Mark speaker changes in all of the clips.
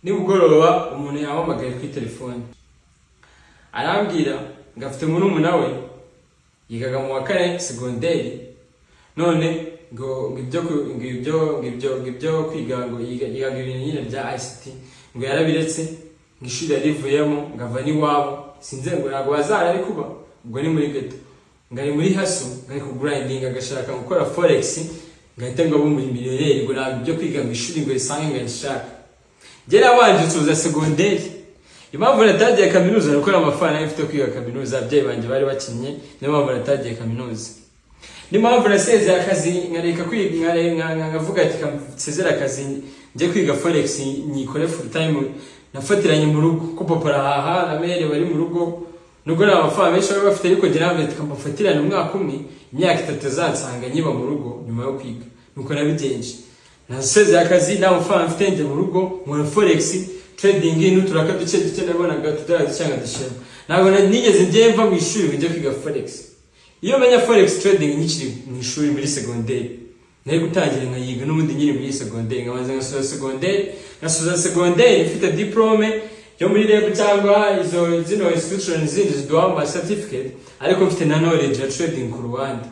Speaker 1: Nimugoroba umuntu yampamagaye kuri telefone, arambwira ngo afite murumuna we yigaga mu wa kane segonderi, none ngo ibyo kwiga, ngo yigaga ibintu nyine bya ICT, ngo yarabiretse, ngo ishuri yarivuyemo, ngo ava n'iwabo, sinzi, ngo ntabwo bazara ari kuba ubwo ni muri ghetto, ngo ari muri hustle, ngo ari kugrindinga, agashaka gukora forex, ngo ahite ngo abe umumiliyoneri, ngo ntabwo ibyo kwiga ngo ishuri ngo risange ngo arishaka. Njye nabanje nsoza segonderi. Impamvu natagiye kaminuza ni uko nta mafaranga nari mfite yo kwiga kaminuza. Ababyeyi banjye bari bakinnye, niyo mpamvu natagiye kaminuza. Niyo mpamvu nasezeye akazi, nkareka kwiga, nkavuga ati nsezere akazi njye kwiga forex, nyikore full time. Nafatiranye mu rugo ko papa arahaha na mère bari mu rugo, nubwo nta mafaranga menshi bari bafite, ariko njye navuze ati kambafatirane umwaka umwe, imyaka 3 azansanga nkiba mu rugo nyuma yo kwiga. Nuko nabigenje, nasezeye akazi nta mafaranga mfite, njya mu rugo nkora forex trading n'uturaka duke duke nabonaga, tudara duke nkadushyiramo. Ntabwo nigeze njye mva mu ishuri ngo njye kwiga forex. Iyo menya forex trading nkikiri mu ishuri muri segonderi, nari gutangira nkayiga n'ubundi nkiri muri segonderi, nkabanza ngasoza segonderi, ngasoza segonderi mfite diplôme yo muri REB cyangwa izo zino institution zindi ziduha ama certificate, ariko mfite na knowledge ya trading ku ruhande.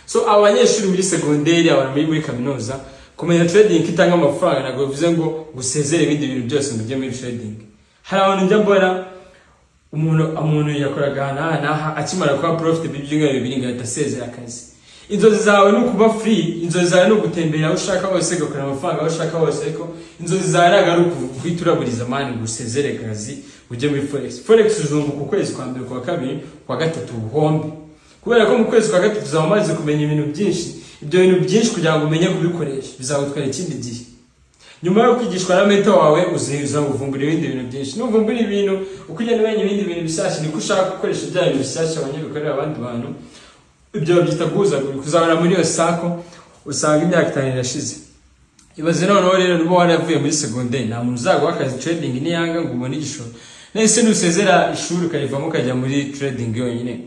Speaker 1: So abanyeshuri muri segonderi, abantu muri kaminuza, kumenya trading itanga amafaranga ntabwo bivuze ngo gusezere ibindi bintu byose ngo ujye muri trading. Hari abantu njya mbona, umuntu yakoraga aha n'aha n'aha, akimara kuba profitable ibyumweru 2 ngahita asezera akazi. Inzozi zawe ni ukuba free, inzozi zawe ni ugutembera aho ushaka hose, ugakora amafaranga aho ushaka hose, ariko inzozi zawe ntabwo ari guhita uraburiza, man, ngo usezere akazi ujye muri forex. Forex uzunguka ukwezi kwa mbere, kwa kabiri, kwa gatatu ubuhombe, kubera ko mu kwezi kwa gatatu uzaba umaze kumenya ibintu byinshi. Ibyo bintu byinshi, kugira ngo umenye kubikoresha bizagutwara ikindi gihe. Nyuma yo kwigishwa na mentor wawe, uziza uvumbura ibindi bintu byinshi. Nuvumbura ibintu, uko ugenda umenya ibindi bintu bishyashya, niko ushaka gukoresha bya bintu bishyashya abanye bikorera abandi bantu. Ibyo babyita guhuzagurika. Kuzabona muri iyo sako usanga imyaka 5 irashize. Ibaze noneho rero niba waravuye muri segonderi, nta muntu uzaguha akazi trading niyanga ngo ubone igishoro. Nese nusezera ishuri ukarivamo ukajya muri trading yonyine,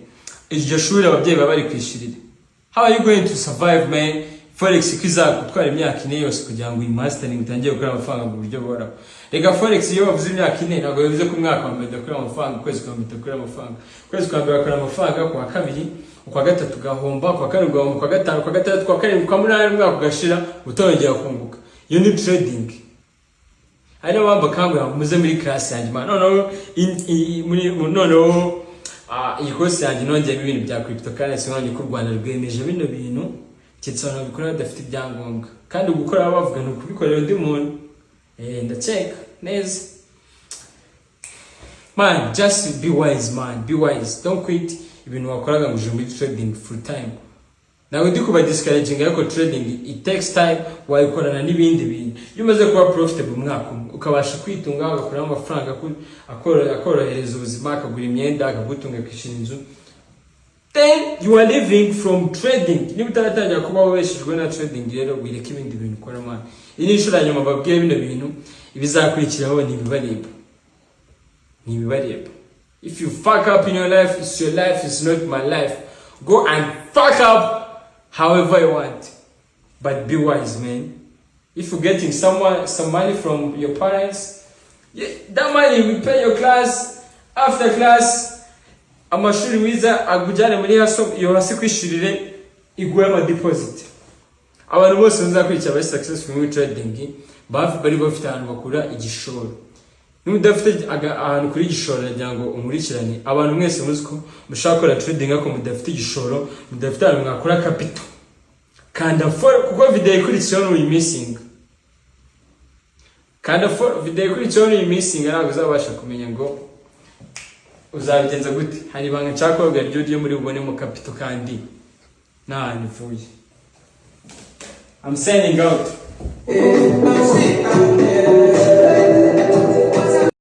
Speaker 1: iryo shuri ababyeyi baba bari kwishyurira, how are you going to survive, man? Forex ko izagutwara imyaka 4 yose kugira ngo uyimastering, utangire gukora amafaranga mu buryo buhoraho. Reka, forex iyo bavuze imyaka 4, ntabwo bivuze ko umwaka wa mbere udakora amafaranga, ukwezi kwa mbere udakora amafaranga. Ukwezi kwa mbere bakora amafaranga, kwa kabiri, ukwa gatatu ugahomba, ukwa kane ugahomba, ukwa gatanu, ukwa gatandatu, ukwa karindwi, ukwa munani, umwaka ugashira utongera kunguka. Iyo ni trading. Hari n'abamba bakangurira ngo muze muri class yanjye, man. Noneho noneho iyi course yanjye nongeyemo ibintu bya cryptocurrency, none ko u Rwanda rwemeje bino bintu, keretse abantu babikora badafite ibyangombwa. Kandi gukora baba bavuga ni ukubikorera undi muntu. Ndakeka neza, man. Just be wise, man, be wise. Don't quit ibintu wakoraga ngo uje muri trading full time. Ntabwo ndi kuba discouraging, ariko trading it takes time, wayikorana n'ibindi bintu. Iyo umaze kuba profitable umwaka umwe, ukabasha kwitunga, ugakuramo amafaranga akorohereza ubuzima, akagura imyenda, akagutunga, akishyura inzu, then you are living from trading. Niba utaratangira kuba wabeshejwe na trading rero, wireke ibindi bintu ukora, man. Iyi ni inshuro ya nyuma babwiye bino bintu. Ibizakurikiraho ni ibibareba, ni ibibareba. If you fuck up in your life, it's your life, it's not my life. Go and fuck up however you want, but be wise, man. If you're getting someone some money from your parents, yeah, that money will pay your class. After class, amashuri wiza agujyane muri hustle, iyo hasi kwishurire iguhe ama deposit. Abantu bose bazakurikira bari successful muri trading bari bafite ahantu bakura igishoro. Niba udafite ahantu kuri igishoro, nagira ngo umurikirane. Abantu mwese muzi ko mushaka gukora trading ariko mudafite igishoro, mudafite ahantu mwakura capital, kanda follow, kuko video ikurikiyeho n'uyimissinga. Kanda follow, video ikurikiyeho n'uyimissinga, ntabwo uzabasha kumenya ngo uzabigenza gute. Hari ibanga nshaka kubabwira ryo ryo muri bubonemo capital kandi nta hantu ivuye. I'm signing out.